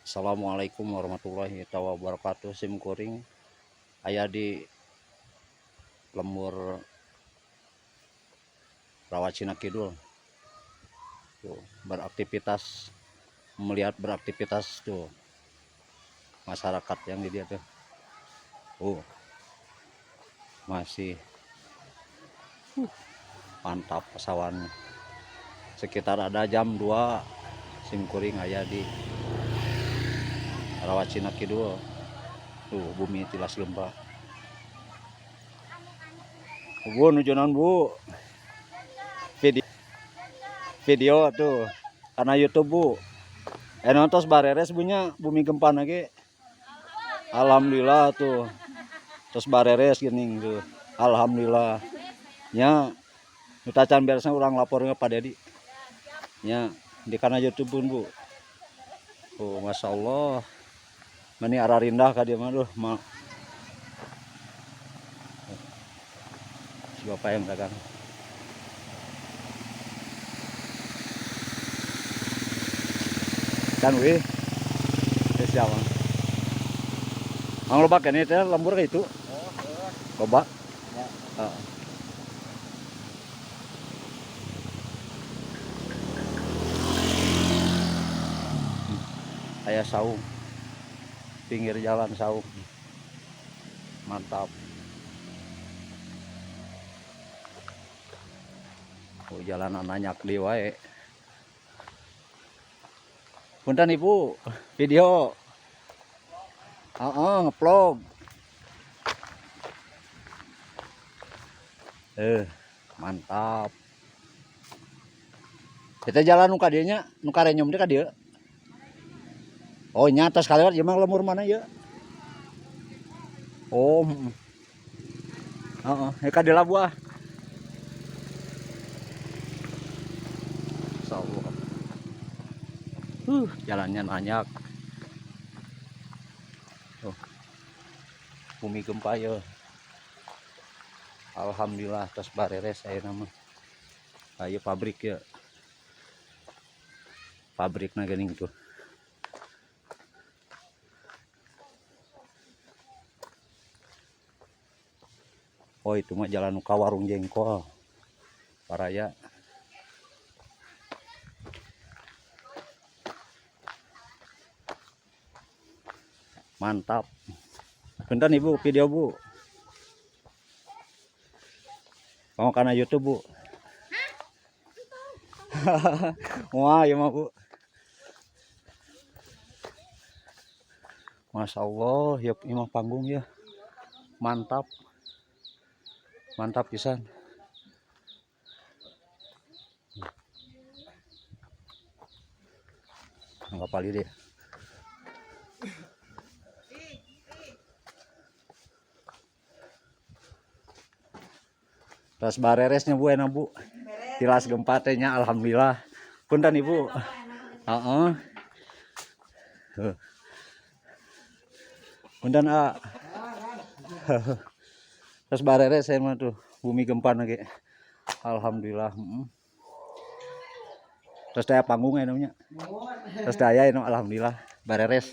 Assalamualaikum warahmatullahi wabarakatuh. Sim kuring aya di lembur Rawacina Kidul. Tuh, beraktivitas, melihat beraktivitas tuh masyarakat yang di dia tuh. Oh, masih mantap pesawannya. Sekitar ada jam 2 sim kuring aya di Rawacina Kidul. Tuh bumi tilas gempa. Bu nuju naon, Bu? Video, video tuh karena YouTube, Bu. Nontos bareres bunya bumi gempa lagi. Alhamdulillah tuh. Terus bareres gini tuh. Alhamdulillah. Nya nu tacan beresna urang lapornya Pak Dedi. Nya di kana YouTube pun, Bu. Oh, Masya Allah. Mani ararindah ka dieu mah, duh, ma. Si bapak yang dagang. Kan wih. Teh siapa? Ang loba keneh teh lembur ka itu. Loba. Heeh. Aya saung. Pinggir jalan saung. Mantap. Oh, jalanan nanyak di wae. Punten Ibu, video. Heeh, ngevlog. Mantap. Kita jalan nu ka dieu nya, nu karenyom teh ka dieu. Oh, nya atas kalewat ieu mah lembur mana ieu? Oh, heeh. Heeh, ka dieu lah buah. Insyaallah. Jalannya nanyak. Tuh. Bumi gempa ya. Alhamdulillah tos bareres ayeuna mah. Aya pabrik ya. Pabrikna geuning tuh. Oh, itu mah jalan ka warung jengkol. Paraya. Mantap. Punten Ibu, video Bu. Mau karena YouTube, Bu. Wah, ya mah, Bu. Masya Allah, ya ini mah panggung ya. Mantap. Mantap pisan. Nggak pali deh. Terus bareresnya Bu, enak Bu. Tilas gempa teh nya, alhamdulillah. Punten Ibu. Heeh. Heuh. Punten A. Terus bareres saya mah tuh bumi gempa lagi. Alhamdulillah. Heeh. Terus daya panggung ya namanya. Terus daya ini alhamdulillah bareres.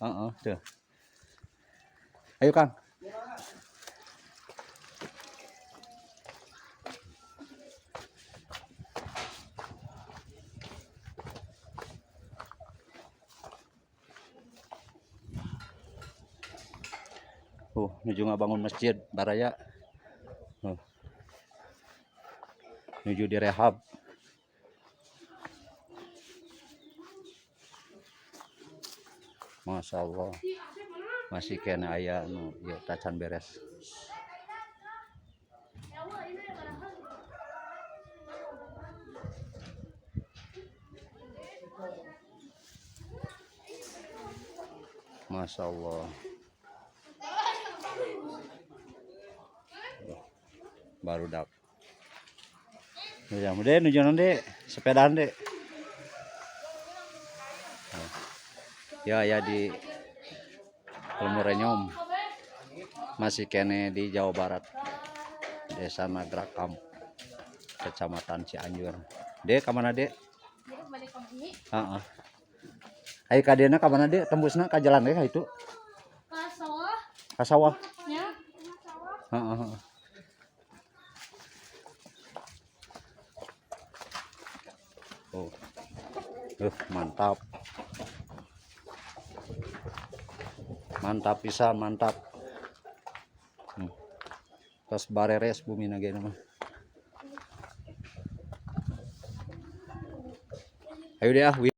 Heeh, tuh. Ayo Kang. Nuju ngabangun masjid baraya. Nuju direhab. Masya Allah. Masih kena aya nu ieu tacan beres. Masya Allah. Baru dak. Ya, mudah nuju naon dek, sepedaan dek. Ya, ya di Lembur Renyom. Masih kene di Jawa Barat. Desa Nagrakam, Kecamatan Cianjur. Dek, ka mana, Dek? Heeh. Ayo ka dieuna ka mana deui tembusna, ka jalan we ka itu? Ka sawah. Ka sawah. Ya. Heeh, heeh. Oh. Mantap. Mantap pisan, mantap. Tos bareres bumi ge mah. Ayo deh ah.